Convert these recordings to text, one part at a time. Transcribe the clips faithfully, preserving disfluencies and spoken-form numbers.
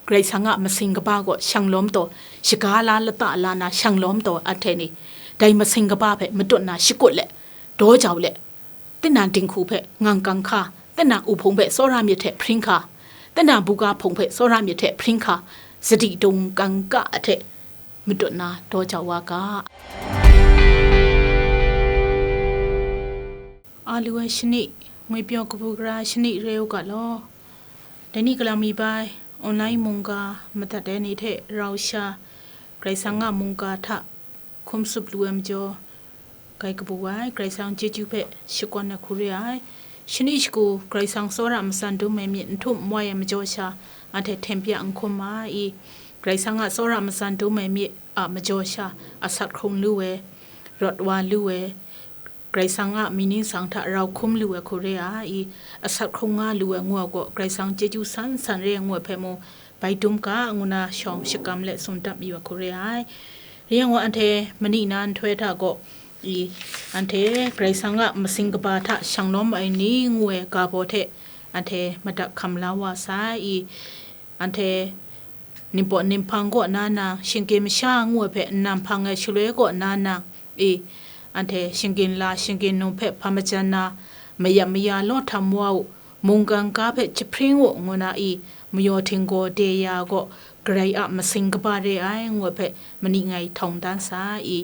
Karai Kasang a masing kaba gaw shang lawm taw, shaga la lata la na shang lawm taw ahte ni, dai masing kaba hpe matut na shakut let, daw jau let, tinang dinghku hpe ngang kang hka, tinang uhpung hpe tsawra myit hte hpring hka, tinang buga hpung hpe tsawra myit hte hpring hka, sadi dung kangka ahte matut na daw jau wa ga. A lu ai shani, ngwi pyaw kabu gara ai shani re u ga law. Dai ni galam mi bai, online mungga madat ai ni hte rau sha, Karai Kasang a mungga hta hkum tsup lu ai majaw, kai kabu ai, Karai Kasang chyeju hpe shakawn ai hku re ai. Shani shagu Karai Kasang tsawra matsan dum ai myit n htum n wai ai majaw sha, anhte hten pya n hkum ma i, Karai Kasang a tsawra matsan dum ai myit a majaw sha, asak hkrung lu ai, rawt wa lu ai, Karai Kasang a mying ningsang hta rau hkum lu ai hku re ai, asak hkrung nga lu ai ngu ai gaw, Karai Kasang chyeju san san re ai ngu ai hpe mung, bai dum ga, ngu na shawng shakam let tsun dap yu ai hku re ai. Rai yang gaw, anhte mani na nhtoi hta gaw, i, anhte Karai Kasang a masing kaba hta shang lawm ai ni ngu ai ga baw hte, anhte madat hkam la wa sai, i, anhte ningpawt ninghpang kaw na nang, shinggyim masha ngu ai hpe nnan hpang ai shaloi kaw na nang, i, anhte shinggyim la shinggyim num hpe hpa majan na, mayat maya law htam wa u, mungkan ga hpe jahpring u, ngu na i, mayaw htinggaw de ya gaw, Karai a masing kaba re ai, ngu ai hpe mani ngai htawng dan sa i,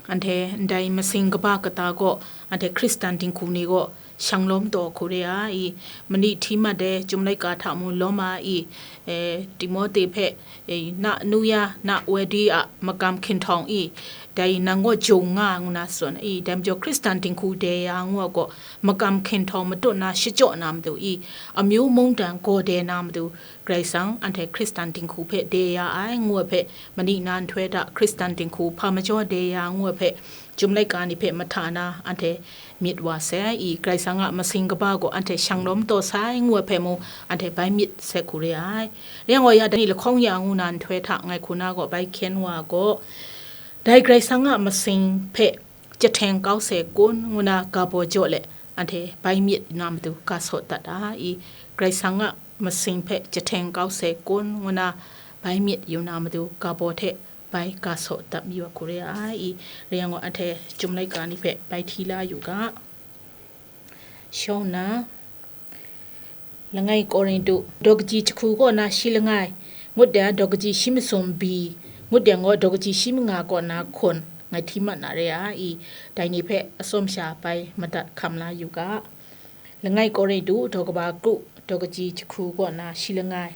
anhte ndai masing kaba kata gaw, anhte Hkristan dinghku ni gaw, shang lawm taw hku re ai, mani hti mat ai, Chyum laika hta mung lawm ai, e, Timote hpe, e, na nu ya, na woi di a makam hkinhtawng i, dai nang gaw jung nga, ngu na tsun i, dai majaw Hkristan dinghku de ya ngu ai gaw, makam hkinhtawng matut na shachyaw na matu i, amyu mungdan gaw de na matu, Karai Kasang anhte Hkristan dinghku hpe de ya ai, ngu ai hpe, mani na nhtoi hta Hkristan dinghku hpa majaw de ya, ngu ai hpe, Chyum laika ni hpe mahta na anhte myit wa sai i, Karai Kasang a masing kaba gaw anhte shang lawm taw sai, ngu ai hpe mung, anhte bai myit sai hku re ai. Rai yang gaw, ya dai ni lahkawng ya ngu na nhtoi hta ngai hku na gaw bai hkyen wa gaw, dai Karai Kasang a masing hpe jahteng kau sai kun, ngu na ga baw jaw let, anhte bai myit na matu ga saw dat ai, Karai Kasang a masing hpe jahteng kau sai kun, ngu na bai myit yu na matu ga baw hte bai ga saw dap yu ai hku re ai, i, rai yang gaw, anhte Chyum laika ni hpe bai hti la yu ga. Shawng na, Langai Korintu, daw kaji jahku kaw na shi langai, ngut dai daw kaji shi masum bi, ngut dai gaw daw kaji shi manga kaw na hkun, ngai hti mat na re ai, i, dai ni hpe atsawm sha bai madat hkam la yu ga. Langai Korintu, daw kaba kru, daw kaji jahku kaw na shi langai.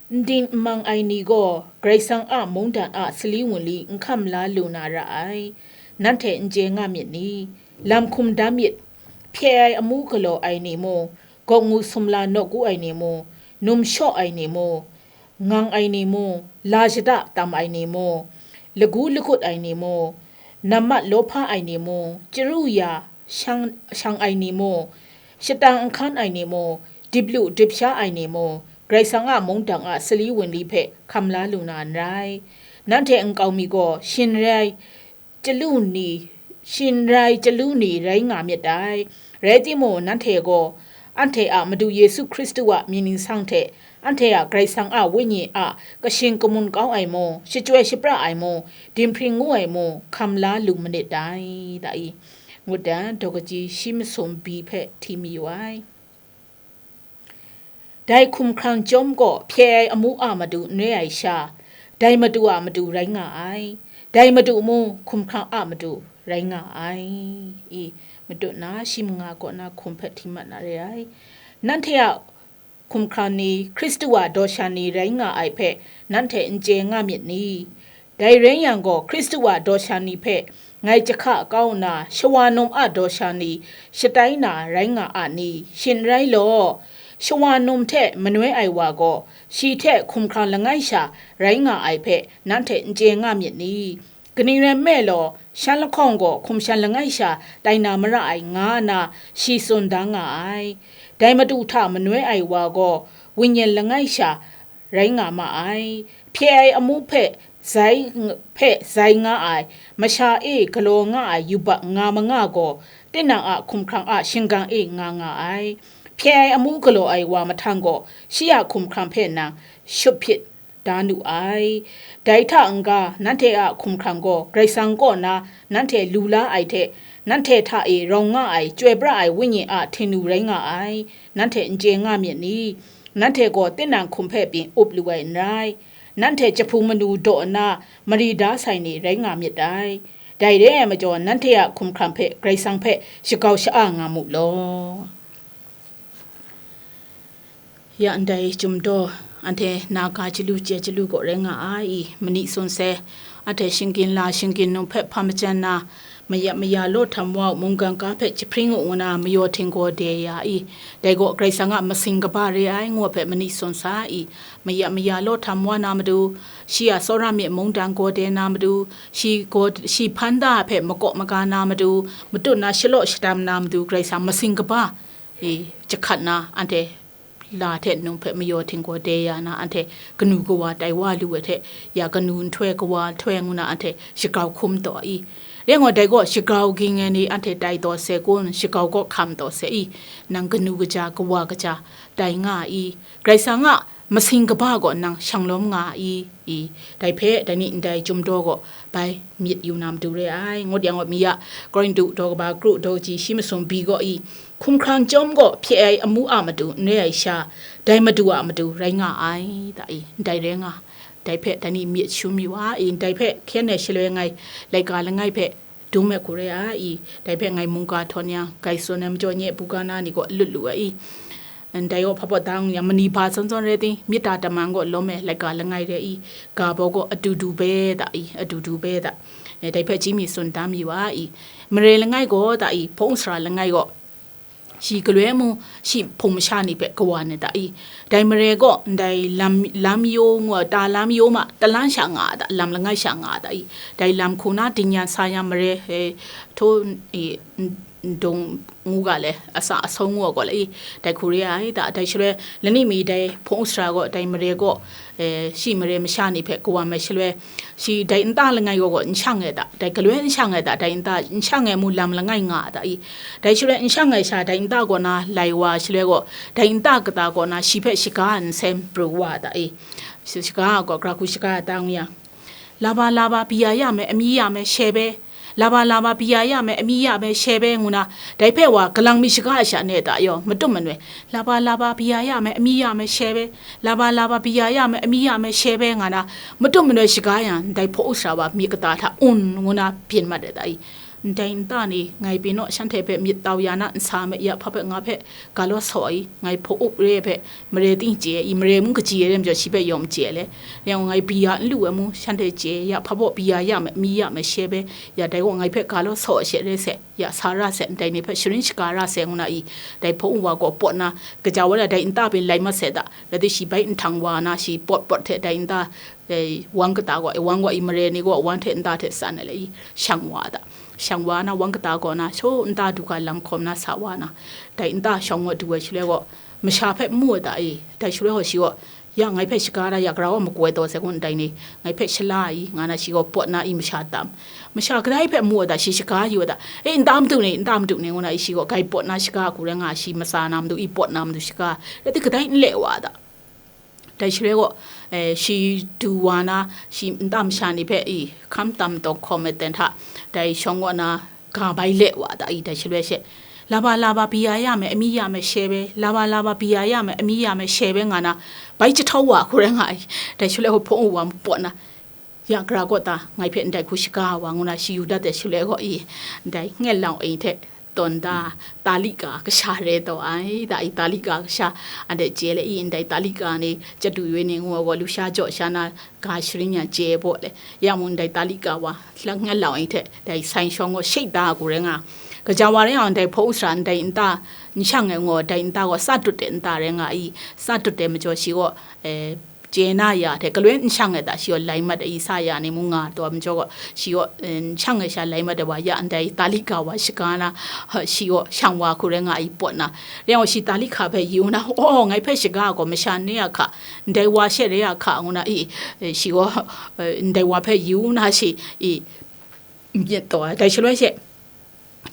N ding n mang ai ni gaw Karai Kasang a mungdan a sali wunli n hkam la lu na ra ai, nanhte n chye nga myit ni? Lam hkum dan myit, hpye ai amu galaw ai ni mung, gawk ngu sumla nawku ai ni mung, num shaw ai ni mung, ngang ai ni mung, la shada tam ai ni mung, lagu lagut ai ni mung, nammat lawhpa ai ni mung, chyaru ya shang, shang ai ni mung, shata n hkan ai ni mung, dip lu dip sha ai ni mung, Karai Kasang a mungdan a sali wunli hpe hkam la lu na n rai. Nanhte nkau mi gaw shin rai chyalu ni, shin rai chyalu ni rai nga myit dai. Rai timung, nanhte gaw anhte a Madu Yesu Hkristu a mying ningsang hte, anhte a Karai Kasang a Wenyi a kashin kamun kau ai mung, shachyoi shapra ai mung, dinghpring ngu ai mung, hkam la lu manit dai, da i, ngut dan daw kaji shi masum bi hpe hti mayu ai. Dai hkumhkrang chyawm gaw hpye ai amu a matu n re ai sha, dai matu a matu rai nga ai, dai matu mung hkumhkrang a matu rai nga ai, i, matut na shi manga kaw na hkum hpe hti mat na re ai. Nanhte a hkumhkrang ni Hkristu a daw sha ni rai nga ai hpe nanhte n chye nga myit ni? Dai rai yang gaw, Hkristu a daw sha ni hpe ngai jahka kau nna, shawa num a daw sha ni shatai na rai nga a ni? Shin rai law, shawa num hte manoi ai wa gaw, shi hte hkumhkrang langai sha rai nga ai hpe nanhte n chye nga myit ni? Kaning rai nme law, shan lahkawng gaw hkum shan langai sha tai na mara ai, nga nna shi tsun da nga ai. Dai matu hta manoi ai wa gaw, wunyin langai sha rai nga ma ai. Hpye ai amu hpe zai ng-, hpe zai nga ai, masha e galaw nga ai yubak nga manga gaw, tinang a hkumhkrang a shingkang e nga nga ai. Hpye ai amu galaw ai wa mahtang gaw, shi a hkumhkrang hpe nang shut hpyit da nu ai. Dai hta n-ga, nanhte a hkumhkrang gaw Karai Kasang kaw na nanhte lu la ai hte, nanhte hta e rawng nga ai Chyoi pra ai Wenyi a htingnu rai nga ai, nanhte n chye nga myit ni? Nanhte gaw tinang hkum hpe pyi up lu ai n rai. Nanhte jahpung manu daw nna mari da sai ni rai nga myit dai. Dai re ai majaw, nanhte a hkumhkrang hpe Karai Kasang hpe shakau sha-a nga mu law. Ya ndai Chyum daw, anhte na ga chyalu chye chyalu gaw rai nga ai i, mani tsun sai, anhte shinggyim la shinggyim num hpe hpa majan na, mayat maya law htam wa u, mungkan ga hpe jahpring u ngu na mayaw htinggaw de ya i, dai gaw Karai Kasang a masing kaba re ai ngu ai hpe mani tsun sa i, mayat maya law htam wa na matu, shi a tsawra myit mungdan gaw de na matu, shi gaw, shi hpan da hpe makaw maga na matu, matut na shalaw shadam na matu, Karai Kasang masing kaba e, jahkat na anhte la hte num hpe mayaw htinggaw de ya na, anhte kanu kawa tai wa lu ai hte, ya kanu nhtoi kawa nhtoi ngu na anhte shagrau hkum taw i. Rai ngai dai gaw, shagrau ging ai ni anhte tai taw sai kun, shagrau gaw hkam taw sai i, nang kanu kaja, kawa kaja tai nga i, Karai Kasang a masing kaba gaw nang shang lawm nga i, i, dai hpe dai ni ndai Chyum daw gaw bai myit yu na matu re ai. Ngut yang gaw, mi ya, Korintu daw kaba kru daw kaji shi masum bi gaw i, hkumhkrang chyawm gaw hpye ai amu a matu n re ai sha, dai madu a matu rai nga ai, ta i, ndai rai nga, dai hpe dai ni myit shum yu a i, dai hpe hkyen ai shaloi ngai laika langai hpe dum ai hku re ai i, dai hpe ngai mungga htawn yang, grai tsun ai majaw nye buga na ni gaw lut lu ai i, ndai gaw hpa pawt dang yang, mani ba zawn zawn rai ting, myit da tamang gaw lawm ai laika langai re i, ga baw gaw adu du be da i, adu du be da. E, dai hpe chyi mi tsun tam yu ai i, mare langai gaw da i, hpawng sara langai gaw, shi galoi mu, shi hpung masha ni hpe kawa ai da i, dai mare gaw ndai lam, lam yo ngu, ta lam yo ma, talan sha nga ai da, lam langai sha nga ai da i, dai lam hku na dingyan sa yang mare, e, hto, e, n-, ndung ngu ga le, asa asau ngu ai gaw le i, dai hku re ai da, dai shaloi lani mi dai hpawng sara gaw, dai mare gaw, e, shi mare masha ni hpe kawa ai shaloi, shi dai nta langai gaw gaw n shang ai da, dai galoi n shang ai da, dai nta n shang ai mu lam langai nga ai da i, dai shaloi n shang ai sha dai nta kaw na lai wa shaloi gaw, dai nta kata kaw na shi hpe shaga nsem pru wa ai da i, shi-, shaga gaw, gara hku shaga ai ta ngu yang, laba laba pyi ya ya me, amyi ya me, she be, laba laba pyi ya ya me, amyi ya me, she be ngu na, dai hpe wa kalang mi shaga ai sha ne ta yaw, matut manoi, laba laba pyi ya ya me, amyi ya me, she be, laba laba pyi ya ya me, amyi ya me, she be nga na, matut manoi shaga yang, ndai hpaw u sara wa myit kata hta un ngu na byin mat ai da i, ndai nta ni ngai pyi naw, shanhte hpe myit tau ya na, n sa me, ya hpa hpe nga hpe ga law saw ai, ngai hpaw up re ai hpe, mare ting chye ai i, mare mung kachyi ai re majaw, shi hpe yawng chye ai le, yang ngai pyi ya n lu ai mu, shanhte chye ai, ya hpa baw pyi ya ya me, amyi ya me, she be, ya dai gaw ngai hpe ga law saw ai she re se, ya sa ra se, ndai ni hpe sharin shaga ra se ngu na i, dai hpawng wa gaw pawt na, kaja wa na dai nta hpe lai mat se da, rai ti shi bai nhtang wa na, shi pawt pawt hte dai nta, e, wang kata gaw, e, wang gaw i, mare ni gaw wang hte nta hte san ai le i, shang wa da, shang wa na, wang kata gaw na, shaw nta du ga lam hkawm na sa wa na, dai nta shawng wa du ai shaloi gaw, masha hpe mu ai da i, dai shaloi gaw shi gaw, ya ngai hpe shaga da, ya gara wa makoi taw sai kun, ndai ni ngai hpe shala i, nga na shi gaw pawt na i, masha tam, masha kadai hpe mu ai da, shi shaga yu ai da, e, nta madu ni, nta madu ni ngu na i, shi gaw grai pawt na shaga hku rai nga, shi matsa na madu i, pawt na madu shaga, rai ti kadai n le wa ai da. Dai shaloi gaw, e, shi du wa na, shi nta masha ni hpe i, hkam tam taw hkawm ai ten hta, dai shawng wa na, ga bai le wa da i, dai shaloi she, laba laba pyi ya ya me, amyi ya me, she be, laba laba pyi ya ya me, amyi ya me, she be nga na, bai jahtau wa hku rai nga ai, dai shaloi gaw hpawng u wa mu pawt na, ya gara gaw ta, ngai hpe ndai hku shaga wa ngu na, shi yu dat ai shaloi gaw i, ndai nget lang e hte, tawn da, Talika kasha re taw ai, da i, Talika kasha, anhte chye le i, ndai Talika ni, chatu yoi ni ngu ai gaw, lusha jaw sha na, ga sharin yang chye baw le, ya mung ndai Talika wa, lang ngat lau ai hte, dai sai shawng gaw shek da ai hku rai nga, kaja wa rai yang, ndai hpaw u sara ndai nta, n shang ai ngu, dai nta gaw sa dut ai nta rai nga i, sa dut ai majaw shi gaw, e, Chye na ya hte, galoi n shang ai ta, shi gaw lai mat ai, sa ya ni mung nga taw ai majaw gaw, shi gaw, eh, n shang ai sha lai mat ai wa ya ndai Talika wa shaga na, ha, shi gaw shang wa hku rai nga ai pawt na. Rai yang gaw shi Talika hpe yu na, "Oh, ngai hpe shaga gaw masha ni a hka, ndai wa she re a hka," ngu na, i, eh, shi gaw, eh, ndai wa hpe yu na shi, i, myit taw ai. Dai shaloi she,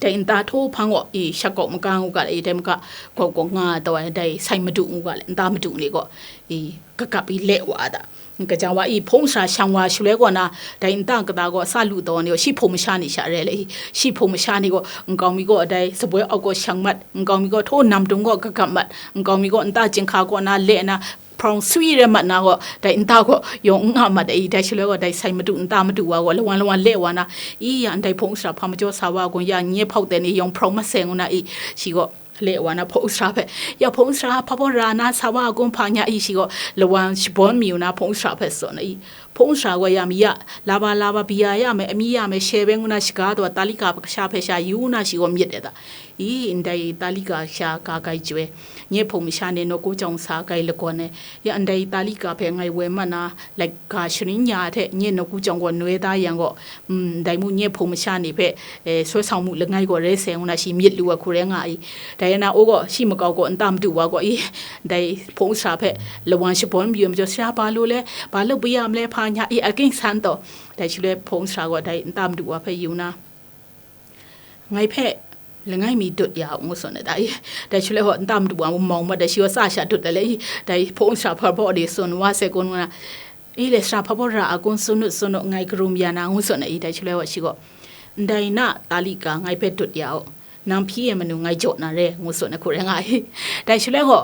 dai nta htaw hpang gaw, i, shak gaw maga ngu ga le, i, dai maga gaw gaw nga taw ai, dai sai madu ngu ga le, nta madu ni gaw, i, kakap i le wa a ta. Kaja wa, i, hpawng sara shang wa shaloi gaw na, dai nta kata gaw sa lu taw ni gaw, shi hpawng masha ni sha re le, i, shi hpawng masha ni gaw, nkau mi gaw dai saboi aw gaw shang mat, nkau mi gaw htaw nam dung gaw kakap mat, nkau mi gaw nta jinghka gaw na le na, hprawng swi rai mat na gaw, dai nta gaw yawng n nga mat ai, dai shaloi gaw, dai sai madu, nta madu wa gaw, lawan lawan le wa na, i, ya ndai hpawng sara hpa majaw sa wa gaw, ya nye hpau ten ni yawng hprawng mat sai ngu na, i, shi gaw le wa na hpawng sara hpe, ya hpawng sara hpa baw ra na sa wa gaw hpa nya, i, shi gaw lawan shabawn mi yu na hpawng sara hpe tsun ai, hpawng sara gaw ya mi ya, laba laba bia ya me, ami ya me, she bai ngu na shaga taw, Talika kasha hpe sha yu na shi gaw myit ai ta. I, ndai Talika sha ga gai joi, nye hpawng masha ni nawku jawng sa gai lagawn ai, ya ndai Talika hpe ngai woi mat na, like, ga sharin ya hte nye nawku jawng gaw noi da yang gaw, mm, ndai mu nye hpawng masha ni hpe, eh, soi sang mu langai gaw rai sai ngu na shi myit lu ai hku rai nga ai. Dai na o gaw, shi makau gaw nta madu wa gaw i, ndai hpawng sara hpe lawan shabawn mayu majaw, sara ba lu le, ba lu bu ya ma le hpa nya i, aking san taw, dai shaloi hpawng sara gaw dai nta madu wa hpe yu na, ngai hpe langai mi dut ya u, ngu tsun ai ta i. Dai shaloi gaw nta madu wa mung mau mat, dai shi gaw sa sha dut ai le i, dai hpawng sara hpa baw de tsun wa sai kun ngu na, i le, sara hpa baw ra a kun, tsun u, tsun u, ngai karum ya na, ngu tsun ai i. Dai shaloi gaw shi gaw, ndai na Talika ngai hpe dut ya u, nang hpyi ai manu ngai jaw na re, ngu tsun ai hku rai nga i. Dai shaloi gaw,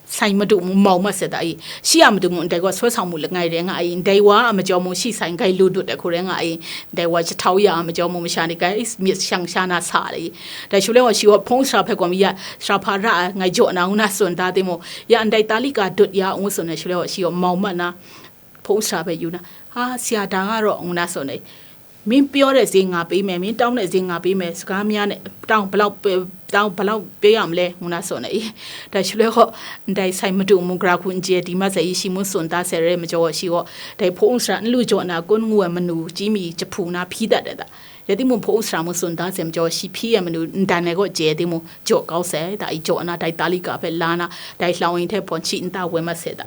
sai madu mung mau mat sai ta i, shi a madu mung ndai gaw soi sang mu langai rai nga ai, ndai wa a majaw mung shi sai grai lu dut ai hku rai nga ai, ndai wa jahtau ya a majaw mung masha ni grai myit shang sha na sa ai. Dai shaloi gaw shi gaw hpawng sara hpe gaw mi ya, sara hpa ra ai, ngai jaw na ngu na tsun da timung, ya ndai Talika dut ya ngu tsun ai shaloi gaw shi gaw mau mat na, hpawng sara hpe yu na, ha, sara da nga raw, ngu na tsun ai. Myin pyaw de zing nga pyi me, myin tawng de zing nga pyi me, saga mya ne, tawng palau pe, tawng palau pyaw ya ma le, ngu na tsun ai. Dai shaloi gaw, ndai sai madu mung gara hku n chye di mat sai i, shi mung tsun da sai re majaw gaw shi gaw, dai hpawng sara n lu jaw na kun ngu ai manu chyi mi jahpu na hpyi dat ai ta. Rai timung, hpawng sara mung tsun da sai majaw gaw, shi hpyi ai manu n dan ai gaw chye timung, jaw kau sai ta i, jaw na dai Talika hpe la na, dai hlawing hte hpawn shi nta woi mat sai ta.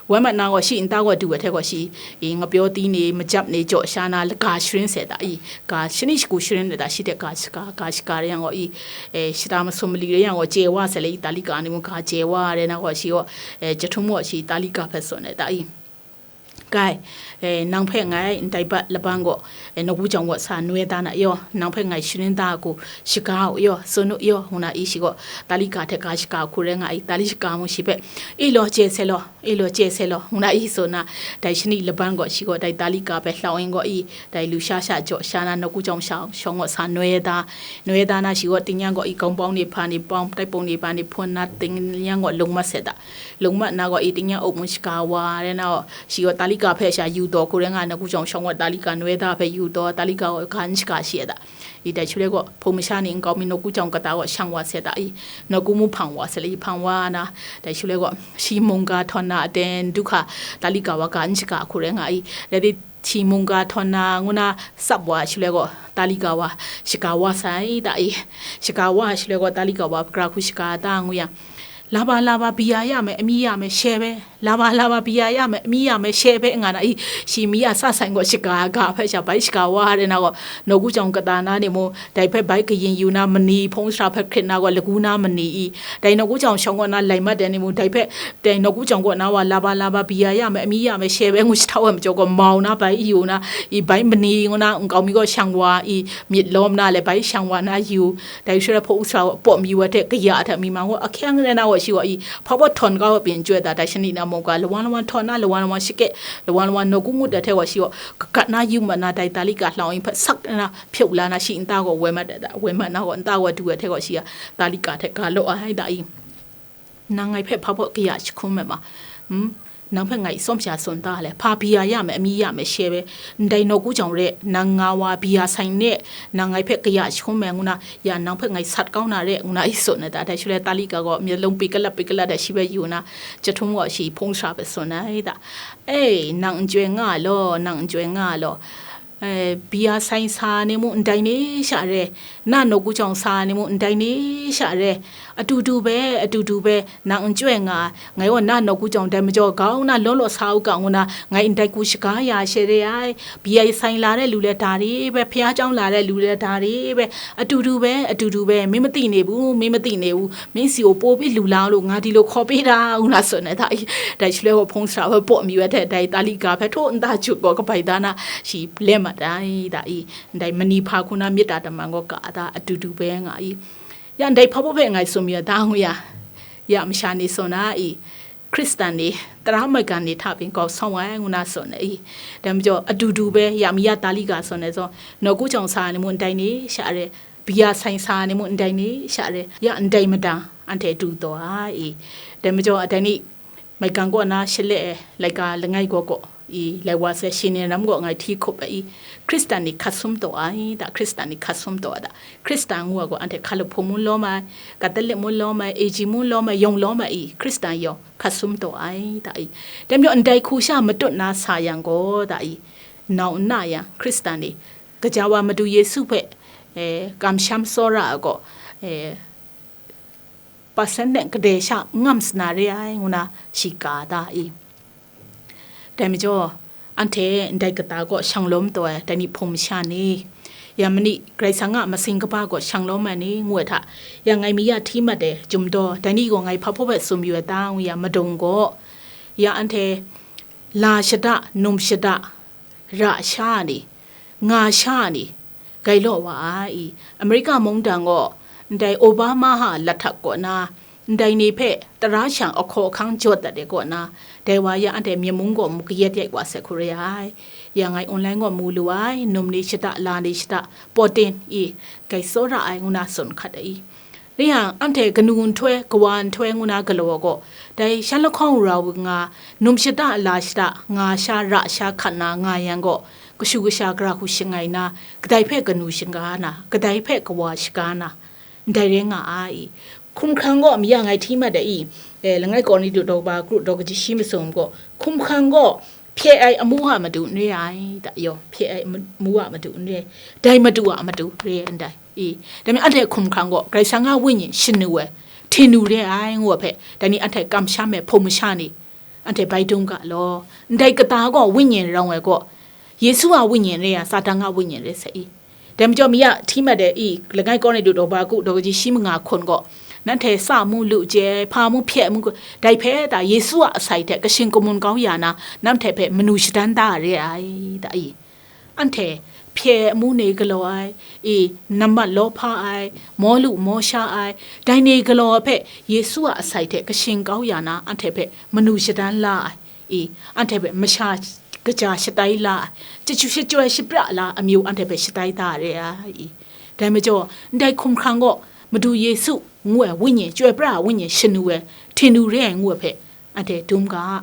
Woi mat na gaw, shi nta gaw du ai hte gaw shi, i, ngapyaw ti ni, majap ni jaw sha na, laga sharin sai ta i, ga shani shagu sharin ai ta, shi hte ga shaga, ga shaga rai yang gaw i, e, shata masum mali rai yang gaw, chye wa sai le i, Talika ni mung ga chye wa rai na gaw, shi gaw, e, jahtum gaw shi Talika hpe tsun ai ta i. Kai, e, nang hpe ngai ndai bat laban gaw, e, nawku jawng gaw sa noi da na yaw, nang hpe ngai sharin da hku shaga u yaw, tsun u yaw, ngu na i shi gaw, Talika hte ga shaga hku rai nga i, Talika mung shi hpe, i law, chye sai law, i law, chye sai law, ngu na i tsun na, dai shani laban gaw shi gaw, dai Talika hpe hlawing gaw i, dai lusha sha jaw sha na, nawku jawng sha, shawng gaw sa noi da, noi da na shi gaw, tingnyang gaw i, kawng bawng ni hpa ni, bawng tai pung ni hpa ni hpun na, tingnyang gaw lung mat sai ta. Lung mat na gaw i, tingnyang up mung shaga wa rai na gaw, shi gaw Talika hpe sha yu taw hku rai nga, nawku jawng shawng gaw Talika noi da hpe yu taw, Talika gaw ga n shaga shi ai ta. I dai shaloi gaw, hpung masha ni nkau mi nawku jawng kata gaw shang wa sai ta i, nawku mung hpang wa sai le i, hpang wa na, dai shaloi gaw, shi mungga htawn na aten du hka, Talika wa ga n shaga hku rai nga i, rai di, shi mungga htawn na ngu na tsap wa shaloi gaw, Talika wa shaga wa sai ta i, shaga wa shaloi gaw, Talika wa gara hku shaga ta ngu yang, laba laba bia ya me, ami ya me, she bai, laba laba bia ya me, ami ya me, she bai, nga na i, shi mi a sa sai gaw shaga ga hpe sha bai shaga wa rai na gaw, nawku jawng kata na ni mung, dai hpe bai kayin yu na mani, hpawng sara hpe hkrit na gaw, lagu na mani i, dai nawku jawng shawng gaw na lai mat ai ni mung, dai hpe, dai nawku jawng gaw na wa, laba laba bia ya me, ami ya me, she bai ngu shahtau ai majaw gaw, mau na bai yu na, i bai mani ngu na, nkau mi gaw shang wa i, myit lawm na le bai shang wa na yu, dai shaloi hpawng sara gaw pawm yu ai hte, kaya hte mi mang gaw ahkyang rai na gaw shi gaw i, hpa baw htawn kau ai byin chyoi ta, dai shani na mung ga, lawan lawan htawn na, lawan lawan shake, lawan lawan nawku ngut ai hte gaw shi gaw, kagat na yu mat na, dai Talika hlawing hpe sak na, hpyu la na, shi nta gaw woi mat ai ta, woi mat na gaw, nta gaw du ai hte gaw shi a, Talika hte ga law ai ta i. Nang ngai hpe hpa baw kaya jahkum ai ma? Hmm? Nang hpe ngai tsawm sha tsun ta le, hpa bia ya me, amyi ya me she we, ndai nawku jawng re, nang nga wa bia sai ne, nang ngai hpe kaya jahkum me ngu na, ya nang hpe ngai sat kau na re, ngu na i tsun ai da, dai shaloi Talika gaw myit lung pyi kalap pyi kalap da shi hpe yu na, jahtum gaw shi hpung sara hpe tsun ai da. E, nang n chyoi nga law, nang n chyoi nga law. E, bia sai sa ni mu ndai ni sha re, na nawku jawng sa ni mu ndai ni sha re, adu du be, adu du be, nang n chyoi nga, ngai gaw na nawku jawng dai majaw, grau na law law sa u ga ngu na, ngai ndai ku shaga ya she re ai, bia sai la re lu le da ri be, bhaya chyawm la re lu le da ri be, adu du be, adu du be, mi mati ni bu, mi mati ni bu, mi si o po bi lu la lu, nga di lo hkaw pe da, ngu na tsun ai da i, dai shaloi gaw hpung sara hpe baw mi wa hte, dai Talika hpe htaw nta jut gaw kabai da na, shi le mat ai da i, ndai mani hpa hku na myit da tamang gaw ga da, adu du be nga i. Ya ndai hpa baw hpe ngai tsun mi wa da ngu ya, ya masha ni tsun na i, Hkristan ni tara maigan ni hta pyin kau sawng ai ngu na tsun ai i. Dai majaw, adu du be, ya mi ya Talika tsun ai zawn, nawku jawng sa ni mu ndai ni sha re, bia sai sa ni mu ndai ni sha re, ya ndai mada anhte du taw ai i. Dai majaw, dai ni maigan kaw na shale ai laika langai gaw gaw i, lai wa sai shi ni ram gaw ngai hti hkup ai i, Hkristan ni hkat sum taw ai da, Hkristan ni hkat sum taw ai da, Hkristan ngu ai gaw anhte Hkalup hpung mun lawm ai, Katolik mun lawm ai, A G mun lawm ai, yawng lawm ai i, Hkristan yawng hkat sum taw ai da i. Dai majaw, ndai hku sha matut na sa yang gaw da i, nau n na yang, Hkristan ni, kaja wa Madu Yesu hpe, e, kamsham tsawra ai gaw, e, percent de kadai sha ngam sana re ai, ngu na shi ga da i. Dai majaw, anhte ndai kata gaw shang lawm taw ai, dai ni hpung masha ni, ya mani Karai Kasang a masing kaba gaw shang lawm ai ni, ngu ai hta, ya ngai mi ya hti mat ai, jum daw, dai ni gaw ngai hpa hpaw hpe tsun yu ai ta, ngu ya madung gaw, ya anhte la shada, num shada, ra sha ni, nga sha ni, gai law wa ai i. Amerika mungdan gaw, ndai Obama a lathak kaw na, ndai ni hpe tara shang ahkaw ahkang jawt dat ai kaw na, dai wa ya anhte myi mung gaw mu kayat yait wa sai hku re ai. Ya ngai online gaw mu lu ai, num ni shada, la ni shada, Putin i, gai tsawra ai ngu na tsun hkat ai i. Rai yang, anhte kanu nhtoi, kawa nhtoi ngu na galaw ai gaw, dai shan lahkawng rau nga, num shada, la shada, nga sha, ra sha hkat na nga yang gaw, kashu kasha gara hku shangai na, kadai hpe kanu shaga na, kadai hpe kawa shaga na, ndai rai nga ai. Hkumhkrang gaw, mi ya ngai hti mat ai i, e, langai Korintu daw kaba kru daw kaji shi masum gaw, hkumhkrang gaw, hpye ai amu a matu n re ai, da yawng, hpye ai amu a matu n re ai, dai matu a matu re ai ndai. I, dai mi anhte hkumhkrang gaw, Karai Kasang a wenyi shanu ai, htingnu re ai, ngu ai hpe, dai ni anhte kamsham ai hpung masha ni, anhte bai dum ga law. Ndai kata gaw wenyi rau ai gaw, Yesu a wenyi re ai, Satan a wenyi re sai i. Dai majaw mi ya hti mat ai i, langai Korintu daw ba ku daw kaji shi manga hkun gaw, nanhte sa mu lu chye ai, hpa mu hpye mu, dai hpe da Yesu a asai hte kashing kamun kau ya na, nanhte hpe manu shadan da re ai, da i. Anhte hpye ai amu ni galaw ai, i, nammat law hpa ai, maw lu maw sha ai, dai ni galaw ai hpe Yesu a asai hte kashing kau ya na, anhte hpe manu shadan la ai, i, anhte hpe masha kaja shatai la ai, chachyu shachyoi shapra la amyu anhte hpe shatai da re ai, i. Dai majaw, ndai hkumhkrang gaw, Madu Yesu ngu ai wenyi, chyoi pra ai wenyi shanu ai, htingnu re ai ngu ai hpe, anhte dum ga.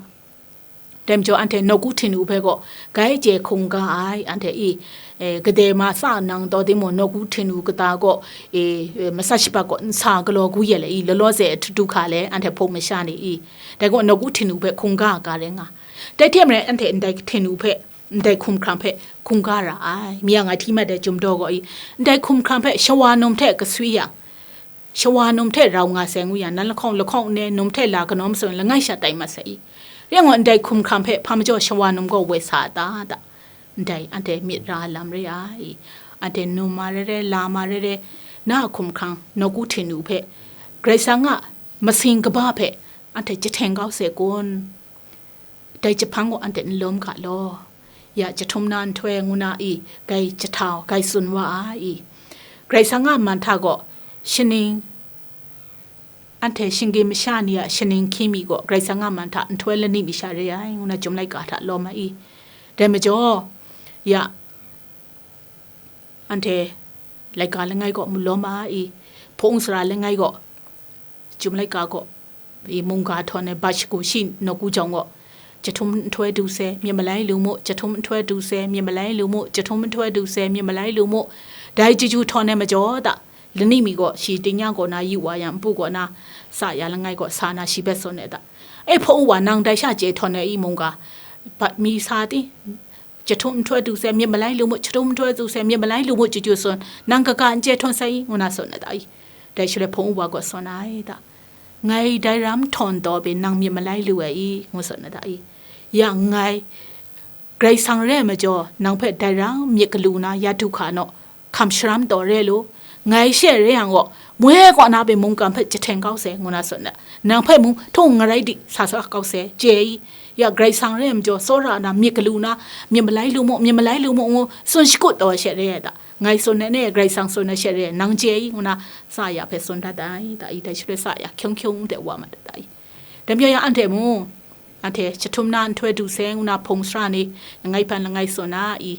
Dai majaw, anhte nawku htingnu hpe gaw, gai chye hkungga ai, anhte i, e, gade ma tsa nang taw timung, nawku htingnu kata gaw, e, e, matsat shabat gaw nsa galaw gu yet le i, lalaw ze htu htu hka le, anhte hpung masha ni i, dai gaw nawku htingnu hpe hkungga ga rai nga. Dai hte maren anhte ndai htingnu hpe, ndai hkumhkrang hpe hkungga ra ai. Mi ya ngai hti mat ai jum daw gaw i, ndai hkumhkrang hpe shawa num hte kaswi yang, shawa num hte rau nga sai ngu yang, nan lahkawng lahkawng ne num hte la kanawn masum langai sha tai mat sai i. Rai ngu ndai hkumhkrang hpe hpa majaw shawa num gaw woi sa a ta, da. Ndai anhte myit ra lam re ai. Anhte num ma re re, la ma re re, na a hkumhkrang nawku htingnu hpe, Karai Kasang a masing kaba hpe, anhte jahten kau sai kun? Dai jahpang gaw anhte n lawm ga law. Ya jahtum na nhtoi ngu na i, gai jahtau, gai tsun wa ai i. Karai Kasang a man hta gaw, shaning, anhte shinggyim masha ni a shaning hkying mi gaw, Karai Kasang a man hta nhtoi lani mi sha re ai, ngu na Chyum laika hta lawm ai i. Dai majaw, ya, anhte laika langai gaw mu lawm ai i, hpung sara langai gaw, Chyum laika gaw, i mungga htawn ai bat shagu shi nawku jawng gaw, Jahtum nhtoi du sai, myit malai lu mu, jahtum nhtoi du sai, myit malai lu mu, jahtum nhtoi du sai, myit malai lu mu. Dai chyeju htawn ai majaw ta, lani mi gaw shi tingnyang kaw na yu wa yang, npu kaw na sa ya langai kaw sa na shi hpe tsun ai ta. E hpawng wa nang dai sha chye htawn ai i mungga, bat mi sa ti, jahtum nhtoi du sai, myit malai lu mu, jahtum nhtoi du sai, myit malai lu mu, chyeju tsun, nang kaga n chye htawn sai i, ngu na tsun ai ta i. Dai shaloi hpawng wa gaw tsun ai ta. Ngai dai ram htawn taw pyi nang myit malai lu ai i, ngu tsun ai ta i. Ya ngai, Karai Kasang re ai majaw, nang hpe dai ram myit galu na ya du hka naw, hkam sharam taw re lu. Ngai she re yang gaw, moi kaw na pyi mungkan hpe jahteng kau sai, ngu na tsun ai. Nang hpe mung htung ngarai di sa sa kau sai, chye i. Ya Karai Kasang re ai majaw, tsawra na myit galu na, myit malai lu mu, myit malai lu mu, ngu tsun shakut taw ai she re ai ta. Ngai tsun ai ne, Karai Kasang tsun ai she re ai, nang chye i, ngu na sa ya hpe tsun dat ai, ta i, dai shaloi sa ya hkyung hkyung de wa ma dat ai. Dai majaw ya anhte mung, anhte jahtum na nhtoi du sai ngu na hpung sara ni, langai hpan langai tsun na i,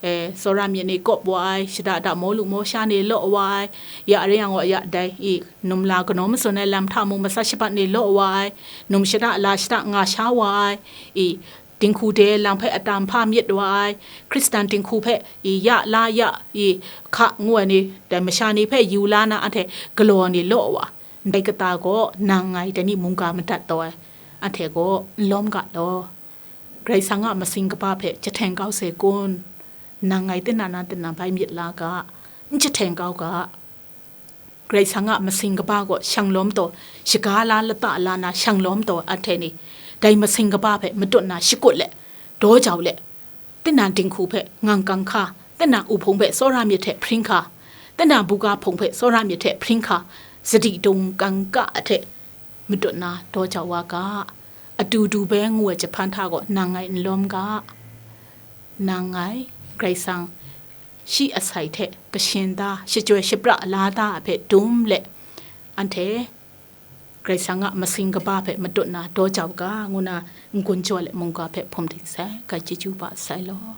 e, tsawra myit ni kawp wa ai, shada da maw lu maw sha ni law wa ai, ya re yang wa ya dai i, num la kanaw matsun ai lam hta mung matsa shabat ni law wa ai, num shada la shada nga sha wa ai, i, dinghku de lang hpe atam hpa myit wa ai, Hkristan dinghku hpe i ya la ya i hka ngu ai ni, dai masha ni hpe yu la na anhte galaw ni law wa, ndai kata gaw nang ngai dai ni mungga madat taw ai, anhte gaw n lawm ga law. Karai Kasang a masing kaba hpe jahteng kau sai kun? Nang ngai tina na tina bai myit la ga, n jahteng kau ga. Karai Kasang a masing kaba gaw shang lawm taw, shaga la lata la na shang lawm taw anhte ni, dai masing kaba hpe matut na shakut let, daw jau let, tina dinghku hpe ngang kang hka, tina u hpung hpe tsawra myit hte hpring hka, tina buga hpung hpe tsawra myit hte hpring hka, sadi dung kangka hte matut na daw jau wa ga. Adu du bai ngu ai jahpan hta gaw nang ngai n lawm ga. Nang ngai, Karai Kasang, shi asai hte kashin da, shachyoi shapra la da ai hpe dum let, anhte Karai Kasang a masing kaba hpe matut na daw jau ga, ngu na n-gun jaw let mungga hpe hpum ding sai, ga chyeju ba sai law.